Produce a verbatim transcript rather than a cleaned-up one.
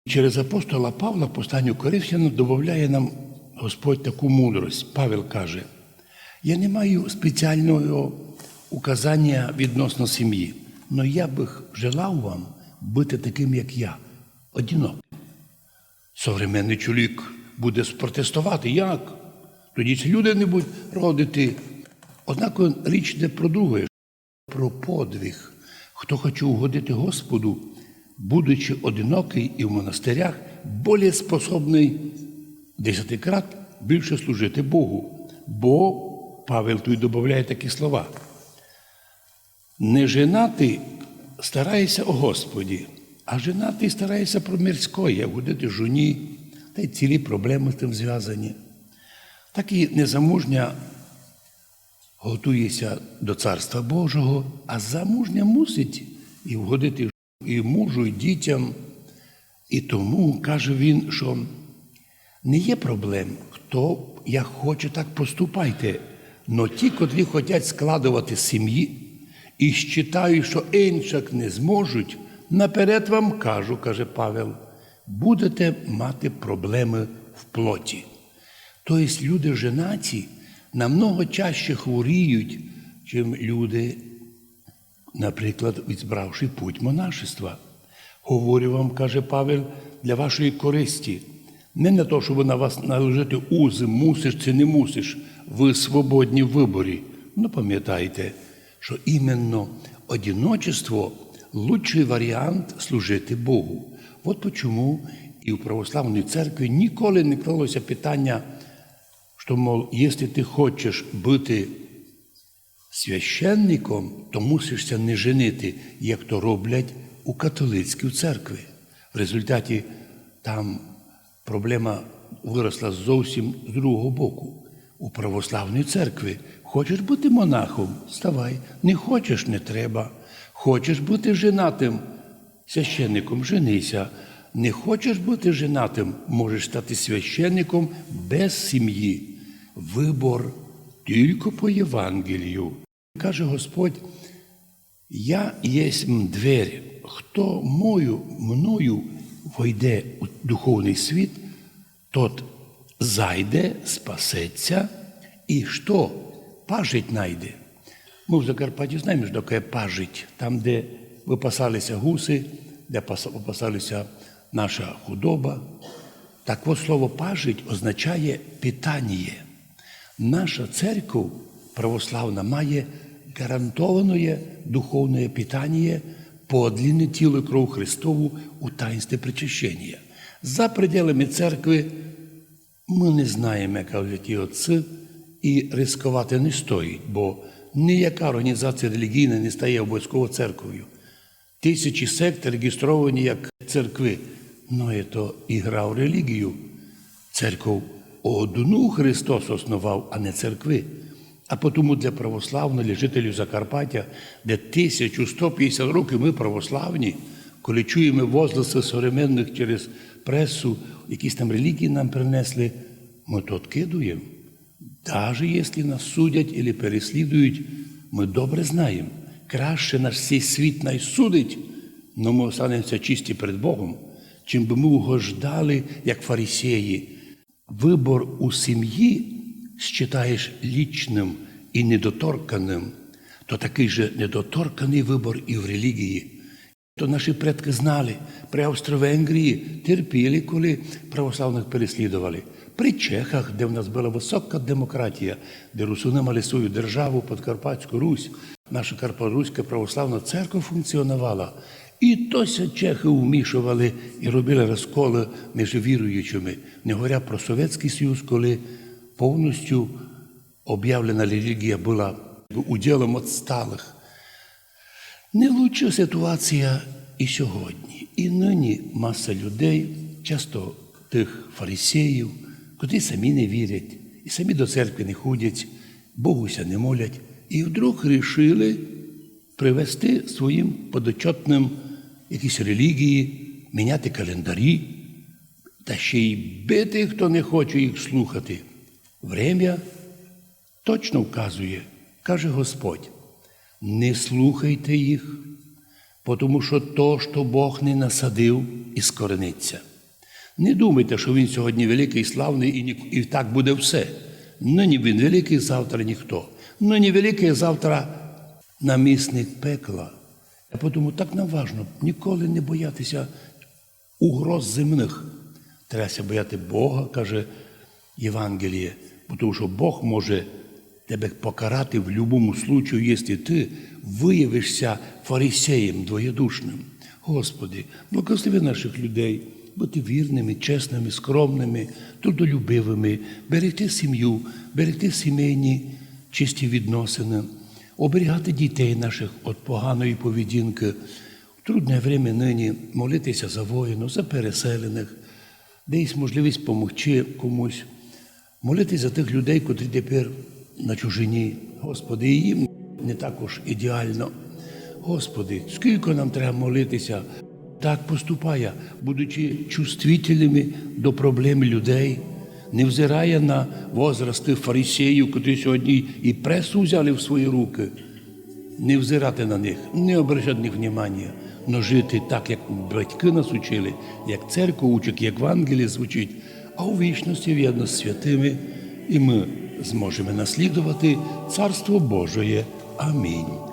Через апостола Павла в посланню Коринфянам добавляє нам Господь таку мудрость. Павел каже: «Я не маю спеціального указання відносно сім'ї, но я бы желав вам быти таким, як я, одиноким». Современный чоловік буде спротестовати: «Як? Тоді ці люди не будуть родити». Однако річ йде про друге, про подвиг. Хто хоче угодити Господу, будучи одинокий і в монастырях, более способный десятикрат більше служити Богу. Бо Павел туй добавляє такі слова: «Не женатый старається о Господі, а женатый старається про мирськоє, угодити жуні, та й цілі проблемы з тым звязані». Так і незамужня готує ся до Царства Божого, а замужня мусить і угодити і мужу, і дітям. І тому каже він, що не є проблем, хто як хоче, так поступайте. Но ті, котрі хотять складовати сім'ї і считають, що иншак не зможуть, наперед вам кажу, каже Павел, будете мати проблемы в плоті. То єсть люди женаті намного чаще хворіють, чим люди, наприклад, избравши путь монашества. Говорю вам, каже Павел, для вашої користі. Не на то, щоб на вас наложити узы, мусиш чи не мусиш, вы свободні в выборі. Но памятайте, що именно одиночество лучший варіант служити Богу. Вот почему і в православній церкві ніколи не клало ся питання, що, мол, якщо ти хочеш быти священником, то мусиш ся не женити, як то роблять у католицькій церкві. В результаті там проблема выросла зовсім з другого боку. У православній церкві хочеш быти монахом — ставай, не хочеш — не треба. Хочеш быти женатым священником — жени ся. Не хочеш быти женатым — можеш стати священником без сім'ї. Выбор тілько по Євангелію. Каже Господь: «Я єсмь дверь. Хто мою, мною войде у духовный світ, тот зайде, спасеться, і што? Пажить найде». Мы в Закарпатті знаєме, што таке пажить. Там, де выпасали ся гуси, де пас-, выпасали ся наша худоба. Так от, слово пажить означає питаніє. Наша церков православна має гарантоване духовне питаніє, подлинне тіло і кров Христову у таїнстві причащенія. За пределами церкви мы не знаєме, як кажуть ті отці, і рисковати не стоїть, бо ніяка орґанізація релігійна не стає обовязково церковю. Тисячі сект реєстровані як церкви. Но є то ігра в релігію. Церков одну Христос основав, а не церкви. А потому для православних, для жителів Закарпаття, де тисячу сто пятдесят років мы православні, коли чуєме возгласы современных через пресу, якісь там релігії нам принесли, мы то откидуєме. Даже если нас судять или переслідують, мы добре знаєме, краще нас сей світ най судить, но мы останеме ся чисті перед Богом, чим бы мы угождали, як фарисеї. Выбор у сім'ї считаєш личным і недоторканым, то такый же недоторканый выбор і в релігії. То наші предкы знали, при Австро-Венгрії терпіли, коли православных переслідовали. При чехах, де в нас была высока демократія, де русины мали свою державу, Подкарпатську Русь, наша Карпаторуська православна церква функціонувала. І то ся чехы вмішовали і робили розколы між віруючыми, не говоря про Совєтськый Союз, коли повністю объявлена релігія была уділом отсталых. Не лучша ситуація і сьогодні. І нині маса людей, часто тых фарисеїв, котрі самі не вірять, і самі до церкви не ходять, Богу ся не молять, і вдруг рішили привести своїм подотчетным якісь релігії, міняти календарі, та ще й бити, хто не хоче їх слухати. Время точно вказує, каже Господь: «Не слухайте їх, потому што то, што Бог не насадив, іскоренить ся». Не думайте, що він сьогодні великий, славний і, ні- і так буде все. Нині він великий, завтра ніхто. Нині великий, завтра намісник пекла. А тому так нам важно ніколи не боятися угроз земных. Треба ся бояти Бога, каже Євангеліє, бо тому що Бог може тебе покарати в любому случаю, якщо ти виявишся фарисеєм двоєдушным. Господи, благослови наших людей бути вірными, чесными, скромными, трудолюбивыми, берегти сім'ю, берегти сімейні чисті відносины, оберігати дітей наших від поганої поведінки. В трудне время нині молитися за воїнів, за переселених, де є можливість помогти комусь, молитися за тих людей, котрі тепер на чужині. Господи, і їм не так уж ідеально. Господи, скільки нам треба молитися, так поступає, будучи чувствительными до проблем людей, не взирає на возрасты фарисеїв, котрі сьогодні і пресу взяли в свої руки. Не взирати на них, не обращати на них внимання, но жити так, як батьки нас учили, як церква учить, як Євангеліє звучить, а у вічности вєдно з святыми, і мы зможеме наслідовати Царство Божоє. Амінь.